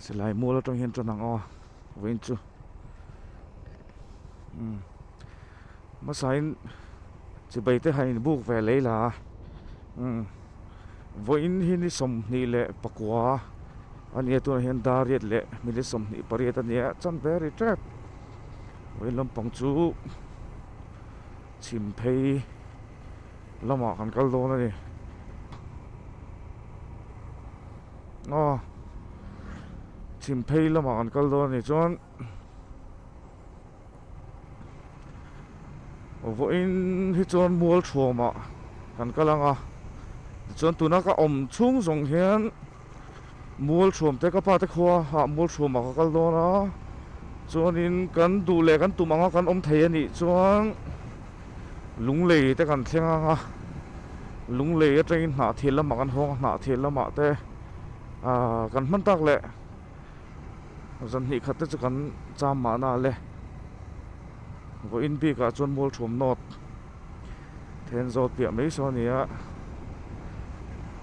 Silai mual atang hian tan ang aw vawiin chu umm hmasain chibai te han inbuk ve lei la a umm vawiin hi ni 29 a nia tunah hian dar riat leh mile 28 a nia chan ve ri tep vawiin lampang chu chhim phei lamah kan kal dawn a ni. Aw chhim phei lamah kan kal dawn a nih chuan vawiin hi chuan mual thuamah kan kal ang a tichuan tuna ka awm chhung zawng hian mual thuam te ka pa te khua ah mual thuamah ka kal dawn a chuanin kan duh leh kan tum anga kan awm thei a nih chuan. Lunglei te kan thleng ang a, lunglei atangin hnahthil lamah kan hawng a, hnahthil lamah te ahh kan hman tak leh zan hnih khat te chu kan cham mahna le vawiin bikah chuan mualthuam nawt then zawt piah mai saw a ni a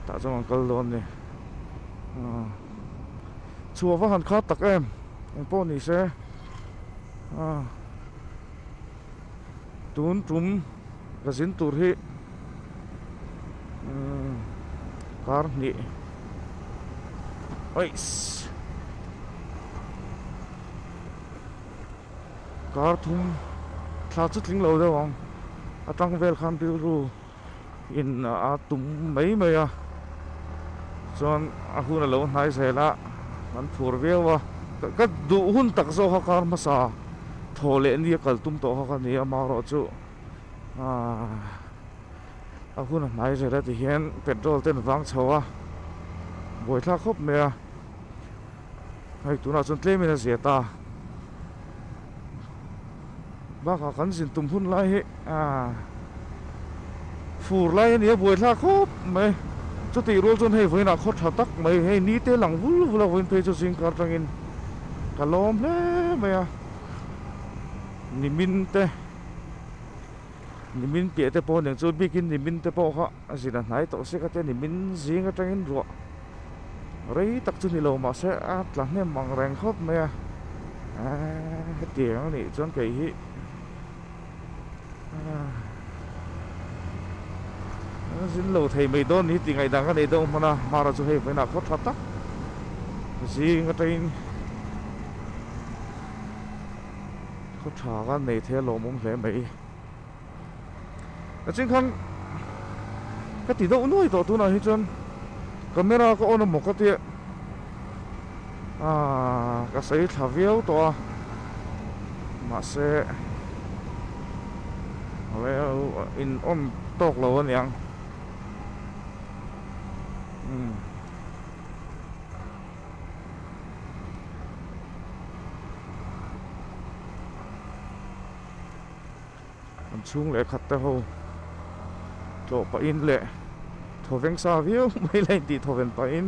tah chuan kan kal dawn a ni ahh chhuah va han khat tak em engpawh ni se ahh. Tun tum ka zin tur hi umm kar hnih oiss kar thum thla chu tling lo deuh ang a tang vel khan rilru in a tum mai mai a chuan a hun a lo hnai zel a an phur viau a ka duh hun tak zawk a kar hmasa thaw leh nia kal tum tawh kha ka ni a amaherawhchu ahh a hun a hnai zel a ti hian petrol te an vang chho a buaithlak khawp mai a hei tunah chuan tlem in a zia ta bakah kan zin tum hun lai hi ahh fur lai a ni a buaithlak khawp mai chutih rual chuan hei vawiinah khaw tha tak mai hei ni te lang vul vul a vawiin phei chu zingkar atangin ka lawm hle mai a nimin te nimin piah te pawh aniang chu bikin nimin te pawh kha a zin a hnai tawh siak a tia nimin zing atangin ruah rei tak chu ni lo mahse a tla hnem ang reng khawp mai a eee hetiang a nih chuan kei hi aaa zin lo thei mai dawn ni tih ngaihdan ka nei deuh hman a hmara chu hei vawiinah khaw tha tak zing atangin khaw tha ka nei thei a lawmawm hle mai. A ching khan ka ti deuh nuai tawh tunah hi chuan camera ka on a maw ka tia aaa ka sawi thla viau tawh a mahse in on tawk lo aniang umm. An chhung leh khat te ho tlawh pahin leh thawveng sa viau mai la intih thawven pahin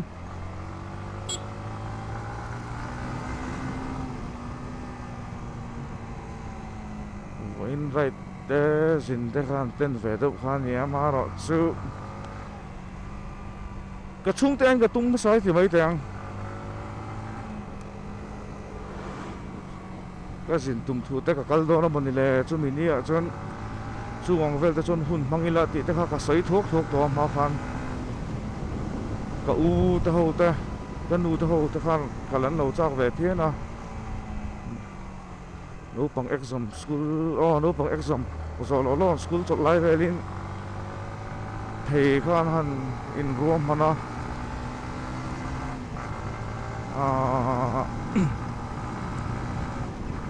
vawiin ride te zin te kha an plan ve deuh kha a nia amaherawhchu ka chhungte ang ka tum hmasa hi ti mai teh ang. Ka zin tum thu te ka kal dawn a mawni le, chumi ni ah chuan chung ang vel te chuan hun hmang ila tih te kha ka sawi thuak thuak tawh a hma khan ka u te ho te ka nu te ho te khan kal an lo chak ve phian a, naupang exam school aw naupang exam zawh loh lawng school chawlh lai velin thei khan han inruam hman a. Aaa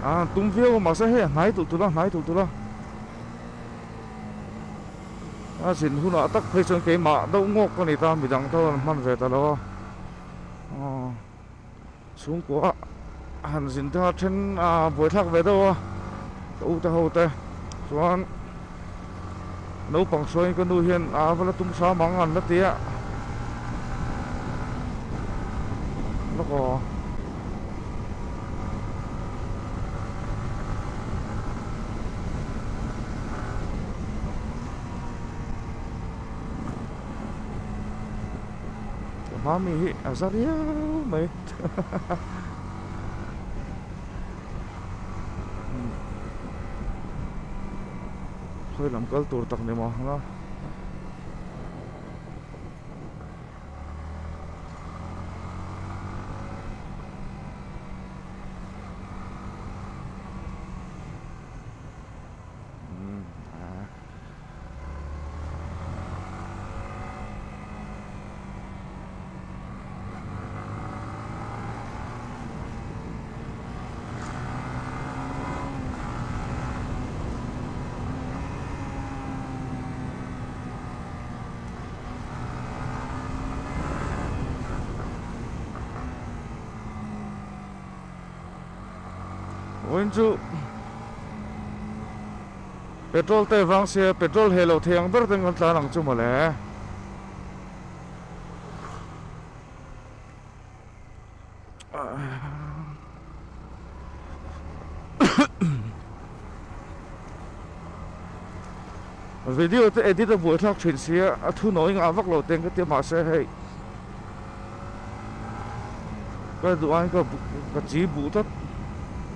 a tum viau a mahse hei a hnai tulh tulh a hnai tulh tulh a a zin hunah tak phei chuan keimah deuh ngawk ka ni ta midang te an hman ve ta lo a aw chhungkua han zin te kha then a buaithlak ve deuh a ka u te ho te chuan Naupang hruaiin ka nu hian a va la tum hram ang an la ti a. Lawk aw. Ka hma mi hi a za riau mai. Khawi lam kal tur tak ni maw ang a. Vawiin chu petrol te vang sia petrol heh loh thei ang ber ten kan tlan ang chu mawle. Video te edit a buaithlak thin sia a thunawi ngah vak lo teng ka tia mahse hei ka duh aiin ka ka chi buh tlat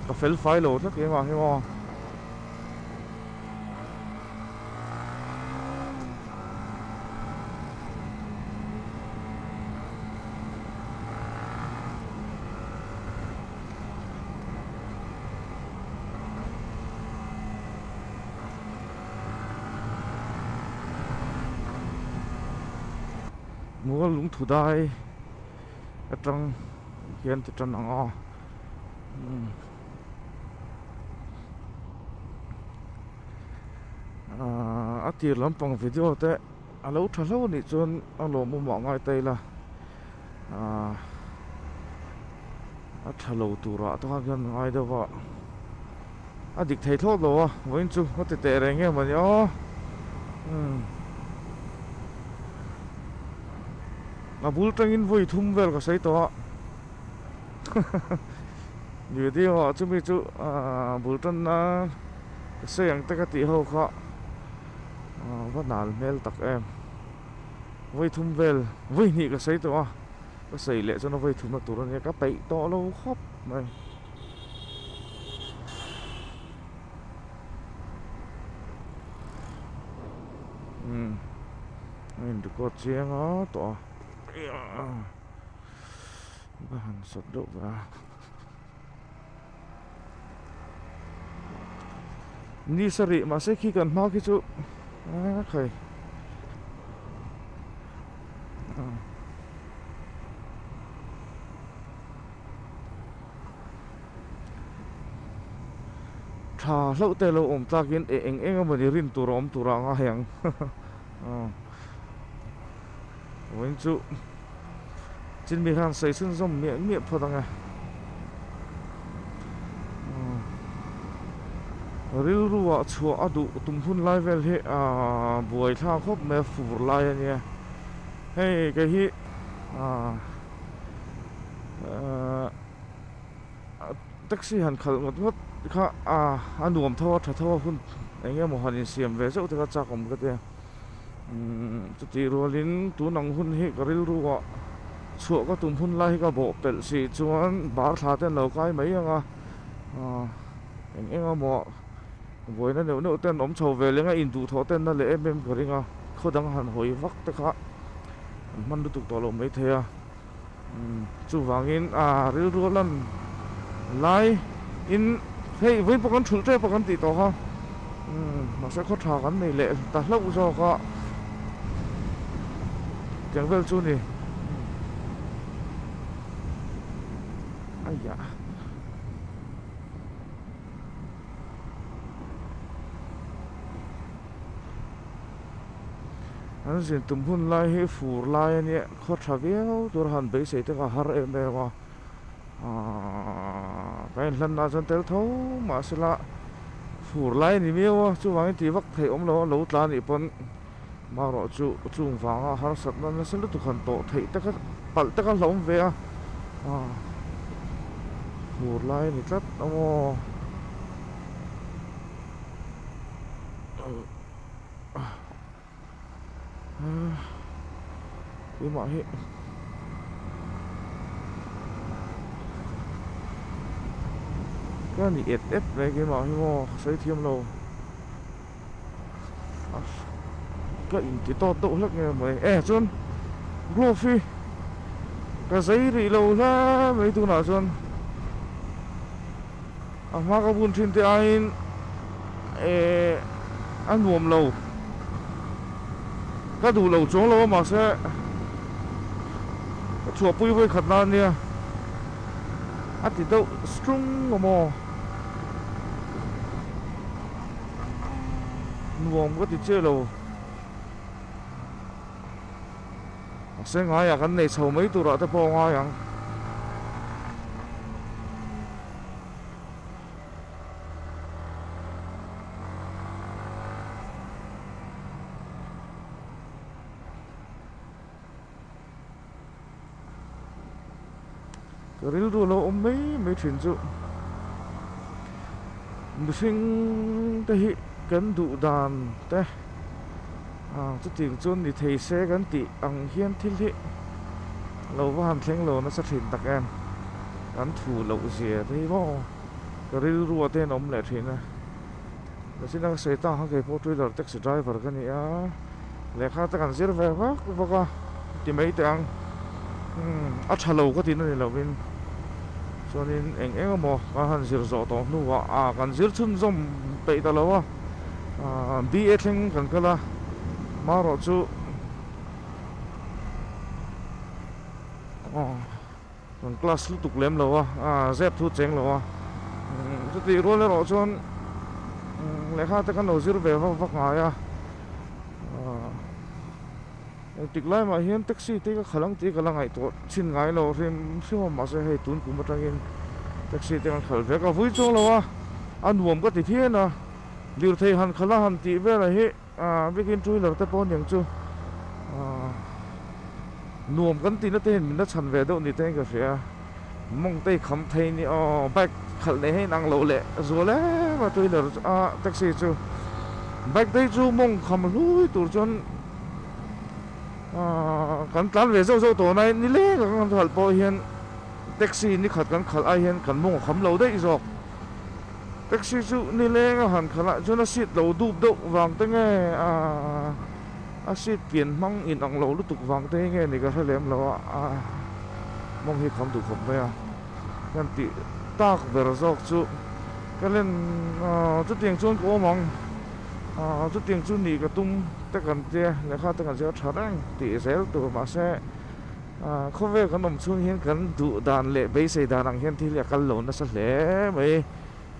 ka fel fai lo tlat keimah hi maw. Mual lungthu dai atang hian ti tan ang a ahh a tir lampang video te a lo tha hlauh anih chuan a lawmawm ah ngai ta ila ahh a tha lo turah te khan hian ngai deuh a a dik thei thlawt lo a vawiin chu a ti teh reng em ani aw umm a bul tangin vawi thum vel ka sawi tawh a video ah chumi chu ahh bul tanna ka sawi ang te ka tih ho kha ahh va nal hmel tak em vawi thum vel vawi hnih ka sawi tawh a ka sawi leh chuan a vawi thumna tur ania ka peih tawh lo khawp mai. Umm a in record chiang a tawh a va han sawt deuh va ni sarih mahse khi kan hma khi chu a khai. Tha hlauh te lo awm tlakin e eng eng emawni rin tur a awm tur a anga hei ang vawiin chu chinmi khan sawi chhunzawm miah miah phawt ang e rilru ah chhuah a duh tum hun lai vel hi ah buai thlak khawp mai a fur lai a nia hei kei hi ah. Taxi han khalh ngawt ngawt kha a nuam tho a tha tho a hun eng emaw han insiam ve zeuh te kha chak awm ka tia chutih rualin tun ang hun hi ka rilru ah chhuah ka tum hun lai hi ka bawh pelh si chuan bar thla te an lo kai mai ang a eng eng emaw buaina neuh neuh te an awm chho ve leng a induhthawh te an la leh em em ka ring a khaw dang han hawi vak te kha an hman lutuk tawh lo maithei a. Chuvangin a rilru lan lai in hei vawi pawh kan thulh tep a kan tih tawh kha mahse khaw tha kan nei leh ta hlauh zawk a tiang vel chu ni aiah. An zin tum hun lai hi fur lai a nia khaw tha viau tur a han beisei te kha a har em em a ahh ka inhlanna chuan tel tho mahsela fur lai a ni miau a chuvangin tih vak theih awm lo a lo tla anih pawn marawh chu chung vanga harsatna nasa lutuk han tawh theih te kha palh te kha hlauhawm ve a ahh fur lai a ni tlat a maw. Keimah hi. Ka ni et et mai keimah hi maw ka sawi thiam lo ka inti tawt deuh hlek nge mai e chuan glove hi ka zei rih lo hle mai tunah chuan a hma ka bun thin te aiin eh a nuam lo ka duh lo chuang lo a mahse ka chhuahpui vawikhat na ania. A ti deuh strung a maw? Nuam ka ti chiah lo. Mahse ngaiah kan nei chho mai turah te pawh a ngai ang. Ka rilru lo awm mai mai thin chu mihring te hi kan duh dan te ah chutiang chuan ni thei se kan tih ang hian thil hi lo va han thleng lo nasa thin tak em kan thu loh zia te hi maw ka rilru ah te hian a awm leh thin a. Machine a ka sawi ta kha keipawh two wheeler taxi driver ka ni a, lehkha te kan zir ve vak vak a ti mai teh ang umm a tha lo ka tihna ni lovin chuanin eng eng emaw kan han zir zawh tawh hnuah ah kan zir chhunzawm peih ta lo a ah BA thleng kan kal a marawh chu aw. Kan class lutuk lem lo a, a zep thu cheng lo a, chutih rual erawh chuan lehkha te kan lo zir ve vak vak ngai a, engtik lai mah hian taxi te ka khalh ang tih ka la ngaihtuah chhin ngai lo hrim hrim a, mahse hei tun kum atangin taxi te kan khalh ve ka vui chuang lo a, a nuam ka ti phian a, lirthei han khalh a han tih velah hi. Biakin two wheeler te pawh aniang chu nuam kan tihna te hian min la chhan ve deuh ni te hian ka hria mawng te hi kham thei ni aw bike khalh nei hi a inang lo leh zual em a two wheeler a taxi chu bike te hi chu mawng kham hlui tur chuan kan tlan ve zauh zauh tawh nai nileng a kan khalh pawh hian taxi ni khat kan khalh ai hian kan mawng a kham lo daih zawk. Taxi chu nileng a han khalh ah chuan a seat lo dup deuh vang te nge aaa a seat pian hmang in ang lo lutuk vang te hi nge ni ka hre lem lo a aaa mawng hi kham duh khawp mai a kan tih tak ber zawk chu ka len aaa chutiang chuan ka awm ang aaa chutiang chu nih ka tum te kan tia lehkha te kan zir a tha reng tih zel tur mahse. Khawvel kan awm chhung hian kan duh dan leh beisei dan ang hian thil hi a kal lo nasa hle mai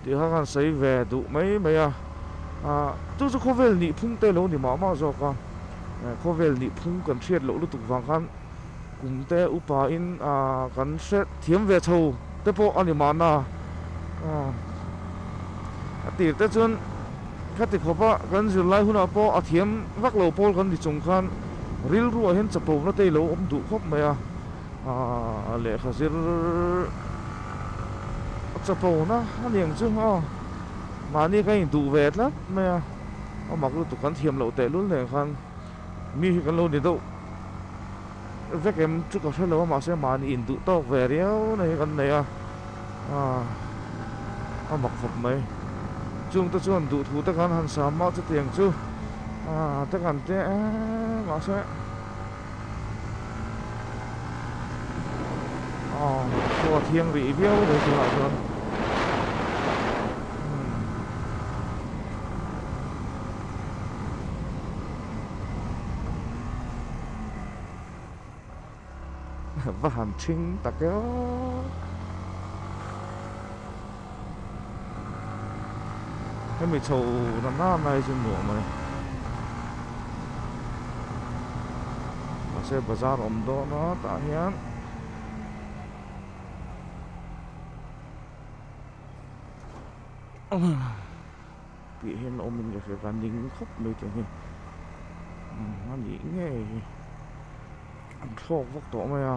tih kha kan sawi ve duh mai mai a, chu chu khawvel nih phung te lo ni mah mah zawk a, khawvel nih phung kan hriat loh lutuk vang khan kum te upa in kan hre thiam ve chho te pawh a ni mahna a tir te chuan khati khawp a kan zirlai hunah pawh a thiam vak lo pawl kan ni chung khan rilruah hian chapo na te ilo awm duh khawp mai a aaa lehkha zir chapo na a niang chu aw mahni ka induh ve tlat mai a a mak lutuk kan thiam loh tehlul nen khan mi hi kan lo ni deuh vek em chu ka hre lo a mahse mahni induh tawk ve riau na hi kan nei a aaa a mak khawp mai chung te chuan duhthu te khan han sam a chutiang chu aaa te kan tia eee mahse aw khua thiang rih viau mai tunah chuan. Va han thing tak e aw. Hemi chho na nana hi chu nuam a ni. Mahse bazar awm dawn a tah hian. Tih hian awm in ka hria ka ning khawp mai tih hi a nih ngei hi an thlawk vak tawh mai a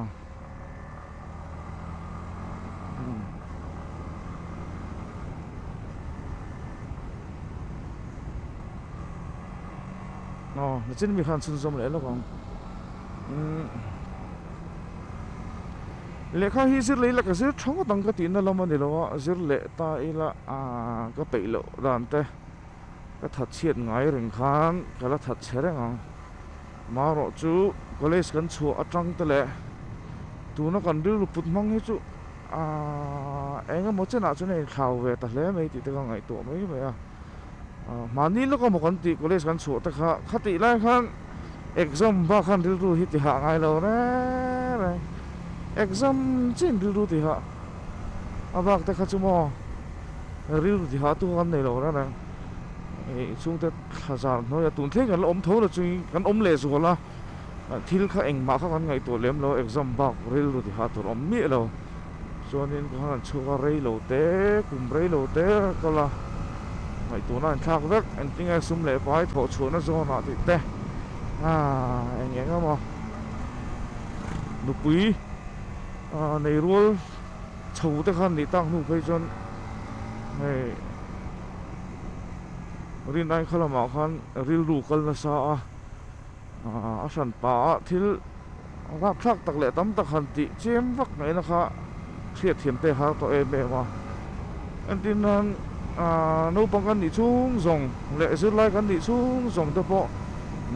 aw nichin mi khan chhunzawm leh lawk ang umm. Lehkha hi zir leh ila ka zir tha ngawt ang ka tihna lam a ni lo a, zir leh ta ila aaa ka peih loh dan te ka that chhiat ngai reng khan ka la that chhe reng ang. Marawh chu college kan chhuah atang te leh tuna kan rilru put hmang hi chu aaa eng emaw chenah chuan a inthlau ve ta hle mai tih te ka ngaihtuah mai mai a. Mahni lawk emaw kan tih college kan chhuah te kha khatih lai khan exam bak khan rilru hi ti hah ngai lo reng reng exam chin rilru ti hah a bak te kha chu maw rilru ti hah tu kha kan nei lo reng reng ih chhungte thla zar hnuaia tun thleng kan la awm tho la chu kan awm leh zual a thil kha engmah kha kan ngaihtuah lem lo exam bak rilru ti hah tur awm miah lo. Chuanin ka han chhuak a rei lo te, kum rei lo te a kal a, ngaihtuahna a inthlak vek, engtinge sum leh pai thawh chhuahna zawnah tih te aaa eng eng emaw nupui aaa nei rual chho te khan nih tak hnu phei chuan hei rinai kha lamah khan rilru kal nasa a aaa a hran pah a thil. Rapthlak tak leh tam tak han tih chem vak ngaihna kha hriatthiam te har tawh em em a. Entir nan naupang kan nih chhung zawng leh zirlai kan nih chhung zawng te pawh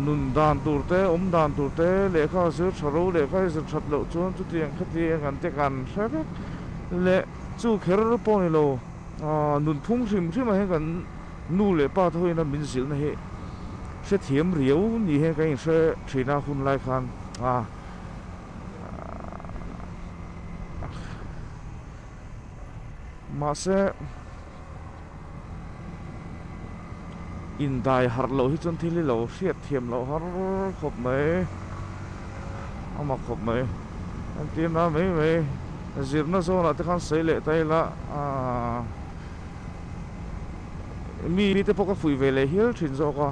nun dan tur te, awm dan tur te, lehkha zir tha ro lehkha i zir that loh chuan chutiang khatiang an te kan hre vek leh chu kher pawh ni lo nunphung hrim hrim ah hian kan nu leh pa te hoin a min zilhna hi hrethiam riau ni hian kan inhre thin a hun lai khan a mahse indai harh loh hi chuan thil hi lo hriatthiam loh har khawp mai a mak khawp mai entirna mai mai zirna zawnah te khan sawi leh ta ila aaa. Mi te pawh ka fuih ve leh hial thin zawk a,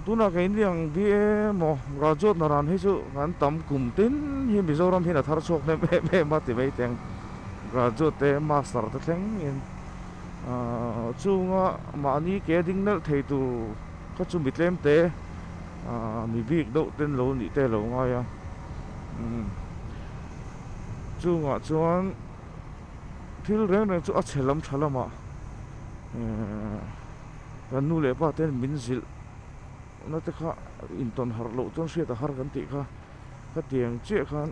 tunah keini ang BA emaw graduate hna ran hi chu kan tam kum tin hi Mizoram hian a thar chhuak hnem em em a ti mai teng graduate te master te thleng in chunga mahni ke ding nalh thei tur kha chu mi tlem te mi bik deuh ten lo nih te lo ngai a chungah chuan. Thil reng reng chu a chhe lam tha lamah kan nu leh pa ten min zilh na te kha intawn harh loh chuan hriat a har kan tih kha khatiang chiah khan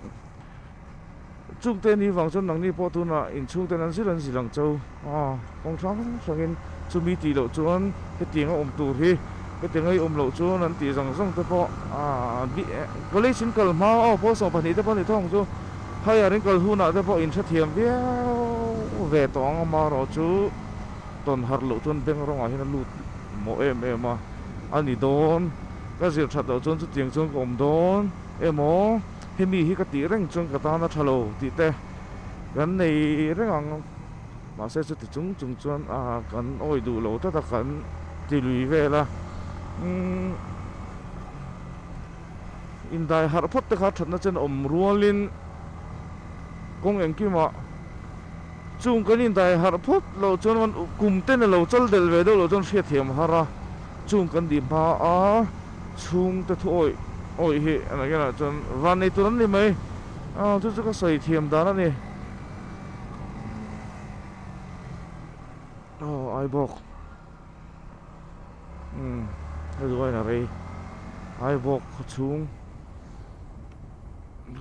chungte ni vang chuan nangni pawh tunah inchhungten an zil an zil ang cho a kawng hrang hrangin chumi tih loh chuan hetiang a awm tur hi hetiang a i awm loh chuan an tih zawng zawng te pawh college in kal hma aw pawl 12 te pawh a ni thawng chu. Higher in kal hunah te pawh inhrethiam viau ve tawh ang amaherawh chu tawn harh loh chuan bank rawngah hian a lut mawh em em a, a ni dawn. Ka zir that loh chuan chutiang chuan ka awm dawn emaw hemi hi ka tih reng chuan ka tan a tha lo tih te kan nei reng ang. Mahse chuti chung chung chuan a kan awih duh lo tlat a kan ti lui vel a. Umm. Indai harh phawt te kha thatna chen awm rualin kawng engkimah chung kan indai harh phawt loh chuan kum ten a lo chal del ve deuh loh chuan hriatthiam a har a, chung kan tih hma a chhungte thu awih awih hi a nakinah chuan van nei tur an ni mai a chu chu ka sawi thiam dan a ni. Aw Aibawk. Umm ka duh ain a rei Aibawk khaw chhung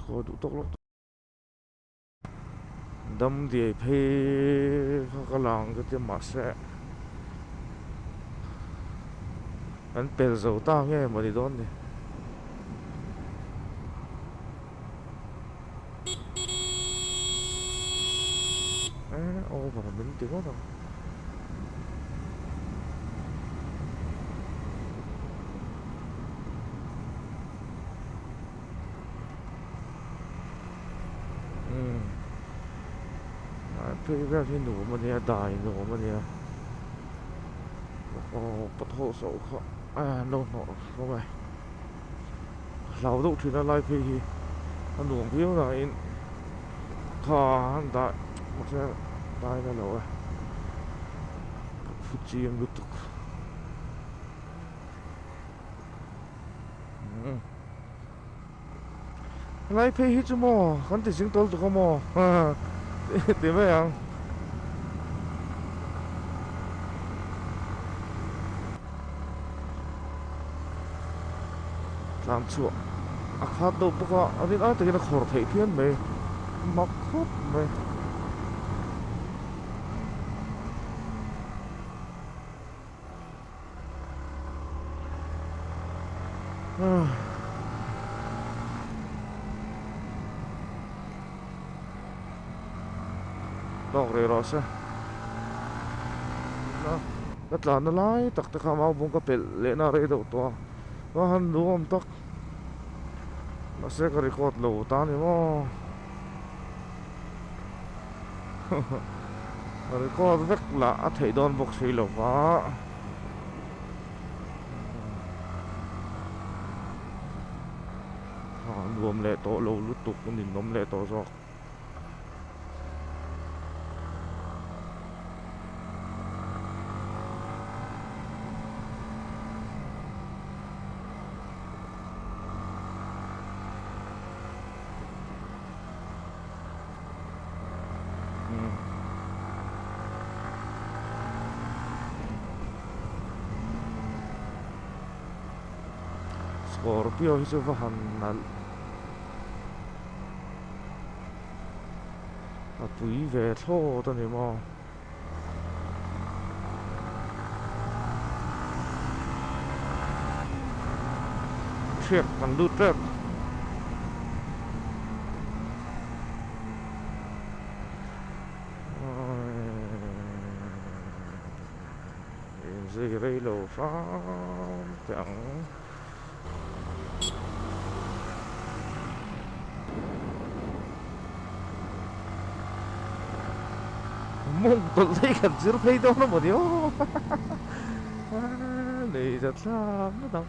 kaw duh tawk lawk dam diai phei kha ka lang ka tia mahse an pel zo ta nge maw ni dawn ni. Eh over min ti ngawt ang. Umm phei vel hi nuam a nia dai nuam a nia aw pathawh sawh kha a lo hnawh hlawm e. Hlau deuh thin a lai phei hi a nuam viau nain kha an dah mahse dai na lo e ka phu chiang lutuk umm. Helai phei hi chu maw kan ti zing tawl tuk a maw ti mai ang. Tlan chhuah a khat deuh bawk a, a rin ai takin a khawr theih phian mai, mak khawp mai. Tawk rih rawh se ka tlanna lai tak te kha mau bawng ka pelh lehna a rei deuh tawh a ka han duhawm tak mahse ka record lo ta ni maw. Record vek lah a theih dawn bawk si lo va. Ha nuam leh tawh lo lutuk a ninawm leh tawh zawk. Scorpio hi chu va han nalh a pui ve thlawt a ni maw. Hriat kan lut tep. Inzui rei lo hram teh ang. Mawng tawlh hi kan zir phei dawn a mawni aw nei ta thlak ngawt ang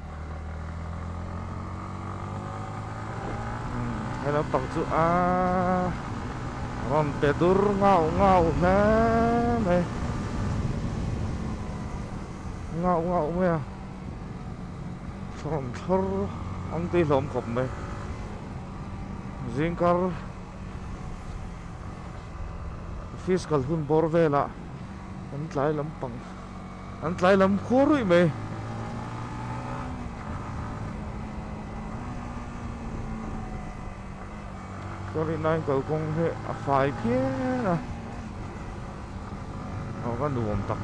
he lampang chu a rawn pe dur ngau ngau hle mai ngau ngau mai a. Thlawm thlawr ang tih hlawm khawp mai. Zingkar office kal hun bawr velah an tlai lam pang an tlai lam khur ruih mai. Chuan nine kalkawng hi a fai phian a. Aw ka nuam tak.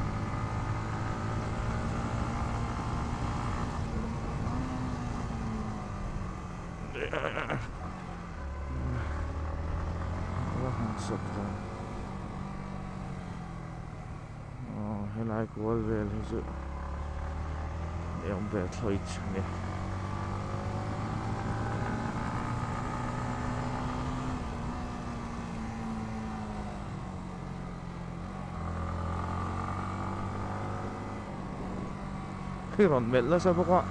Aw helai kual vel hi chu awm ve thlawih a ni. Khi rawn melh nasa bawk a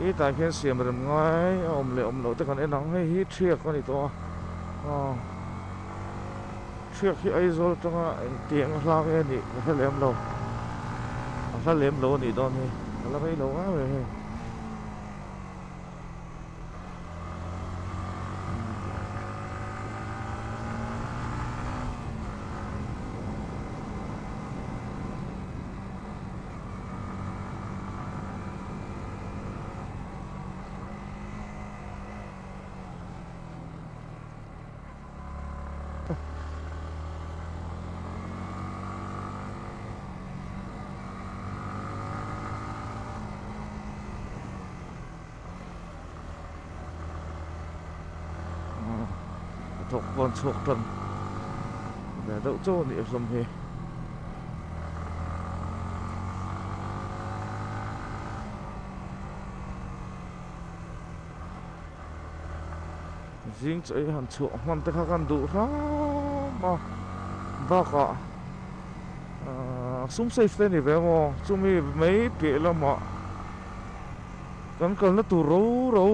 hetah hian siam rem ngai a awm leh awm loh te kan en ang hei hi thiak a ni tawh a thiak hi Aizawl atanga engtiang a hla nge a nih ka hre lem lo a hla lem lo a nih dawn hi a la rei lo ngai mai hei. A thawk pawn chhuak tan ve deuh chauh a nih hlawm hi. Zing chaw ei han chhuah hman te kha kan duh hram a bakah ahh sum safe te a ni ve maw chumi mai piah lamah kan kalna tur ro ro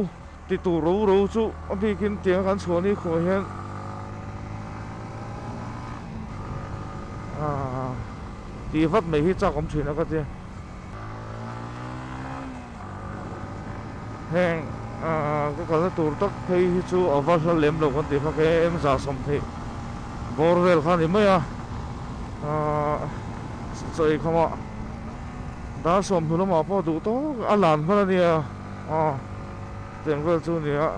ti tur ro ro chu a bikin tiang kan chhuah ni khuah hian ahh tih vat mai hi chak awm thin a ka ti. Heng ka kalna tur tak phei hi chu a va hla lem lo kan tih kha km 120 bawr vel kha a ni mai a, chaw ei khamah dar sawm hnu lamah pawh duh tawk a lan hman a nia tiang vel chu a ni a,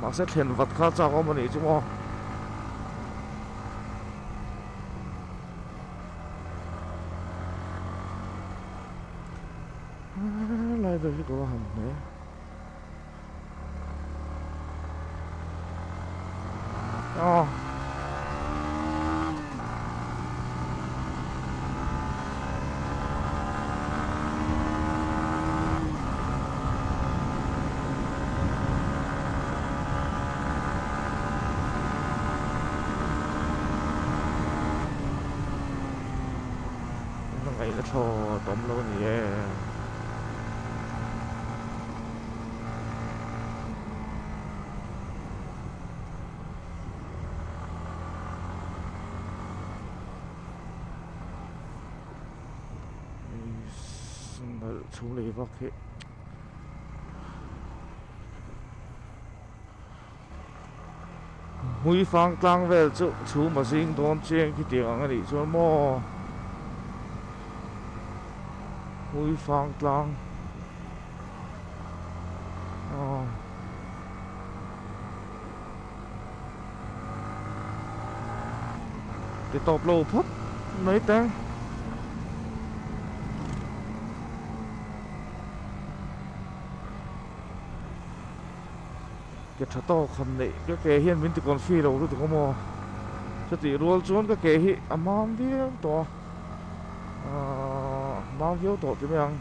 mahse thlen vat kha chak awm a nih chu maw. Lai vel hi ka va han hne. Aw. Ngaihna thlawt awm lo a ni e. Chhung lei vak hi. Hmui fang tlang vel chu chhum a zing dawn chiang khi tiang ang a nih chuan maw Hmui fang tlang aw ti tawp lo phawt mai teng. Ke tha tawk han neih ka ke hian min ti confi lo lutuk a maw chutih rual chuan ka ke hi a mam viau tawh a ahh mam viau tawh ti mai ang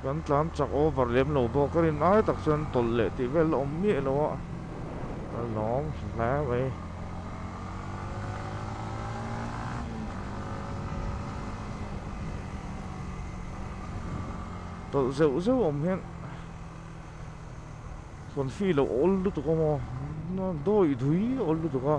kan tlan chak over lem lo bawk a rin ai tak chuan tawlh leh tih vel la awm miah lo a ka lawm hle mai. Tawlh zeuh zeuh awm hian Confi lo awl lutuk a maw dawi dui awl lutuk a.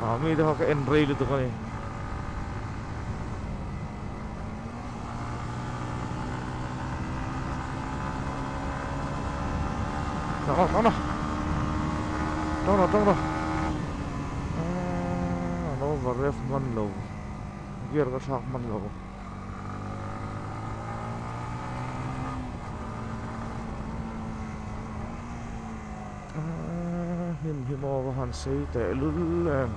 Ah mi te kha ka en rei lutuk a ni. Tang rawh tang rawh tang rawh tang rawh ah an over ref hman lo gear ka thlak hman lo. Hnim hi maw va han sei teh lul em.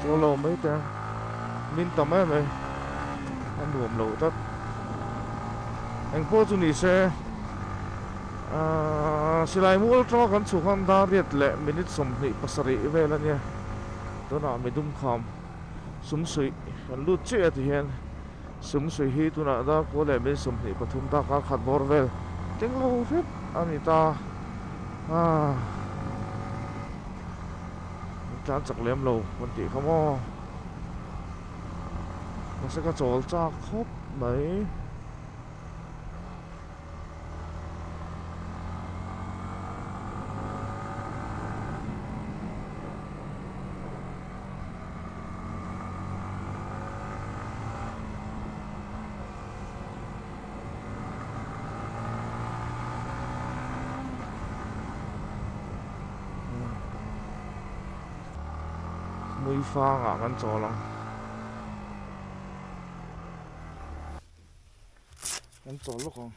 Chu lo mai te min tam em mai a nuam lo tlat engpawh chu ni se ahh silai mual atanga kan chhuk khan dar riat leh minute 27 vel a nia tunah midum kham sumsuih kan lut chiah a ti hian. Sumsui hi tunah Darkaw leh min 23 dakar khat bawr vel tling lo hrep a ni ta a, min tlan chak lem lo kan tih kha maw, mahse ka chawl chak khawp mai. Hmui fangah kan chawl ang. Kan chawl lawk ang.